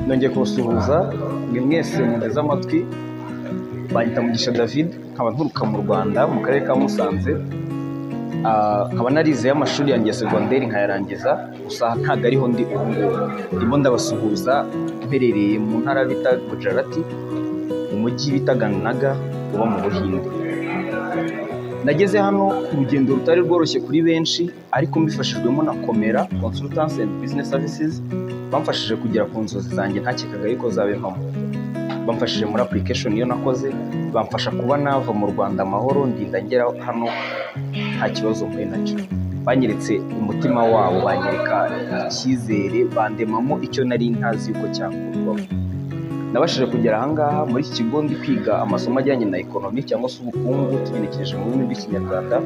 Nongeye kubasuhuza mwe mwese muteze amatwi. Banyita Mugisha David, nkaba nturuka mu Rwanda, mu karere ka Musanze. Nkaba narizeyo amashuri yanjye ya segonderi nkayarangiza, gusa ntabwo ariho ndi ubu ngubu. Ndimo ndabasuhuza mperereye mu ntara bita Gujarat, mu mujyi bita Gandhinagar uba mu Buhinde. Nageze hano ku rugendo rutari rworoshye kuri benshi, ariko mbifashijwemo na Komera Consultants and Business Services, bamfashije kugera ku nzozi zanjye ntakekaga yuko zaba impamo. Bamfashije muri application iyo nakoze, bamfasha kuba nava mu Rwanda amahoro, ndinda ngera hano nta kibazo mpuye nacyo. Banyeretse umutima wabo, banyereka icyizere, bandemamo icyo nari ntazi yuko cyakurwaho. Nabashije kugera ahangaha muri iki kigo, ndi kwiga amasomo ajyanye na economy cyangwa se ubukungu tugenekereje mu rurimi rw'Ikinyarwanda.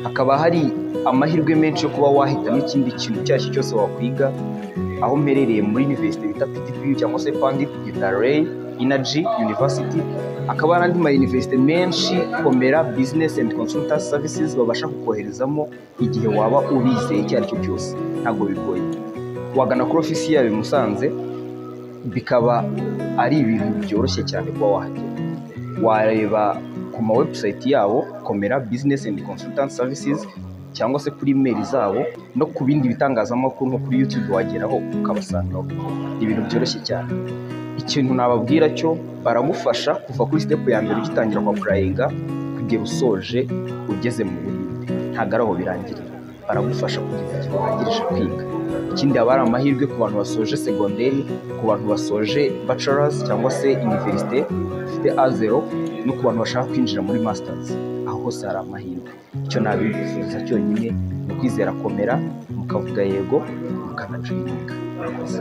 Hakaba hari amahirwe menshi yo kuba wahitamo ikindi kintu icyo ari cyo cyose wakwiga. Aho mperereye muri university bita PDPU cyangwa se Pandit Deendayal Energy University, hakaba hari andi ma university menshi Komera Business and Consultant Services babasha kukoherezamo igihe waba ubizeye icyo ari cyo cyose. Ntabwo bigoye, wagana kuri ofisi yabo i Musanze, bikaba ari ibintu byoroshye cyane kuba wahagera. Wareba ku ma website yabo, Komera Business and Consultant Services, cyangwa se kuri email zabo, no ku bindi bitangazamakuru nko kuri YouTube wageraho ukabasangaho. Ni ibintu byoroshye cyane. Ikintu nababwira cyo, baragufasha kuva kuri step ya mbere ugitangira kwa applyinga kugera usoje ugeze mu Buhinde. Ntabwo ari aho birangirira, baragufasha kugeza igihe urangirije kwiga. Ikindi, haba hari amahirwe ku bantu basoje segonderi, ku bantu basoje bachelors cyangwa se université bafite A0, no ku bantu bashaka kwinjira muri masters. Aho hose hari amahirwe. Icyo nabifuriza cyonyine ni ukwizera Komera, mukavuga yego, mukanajoininga. Murakoze.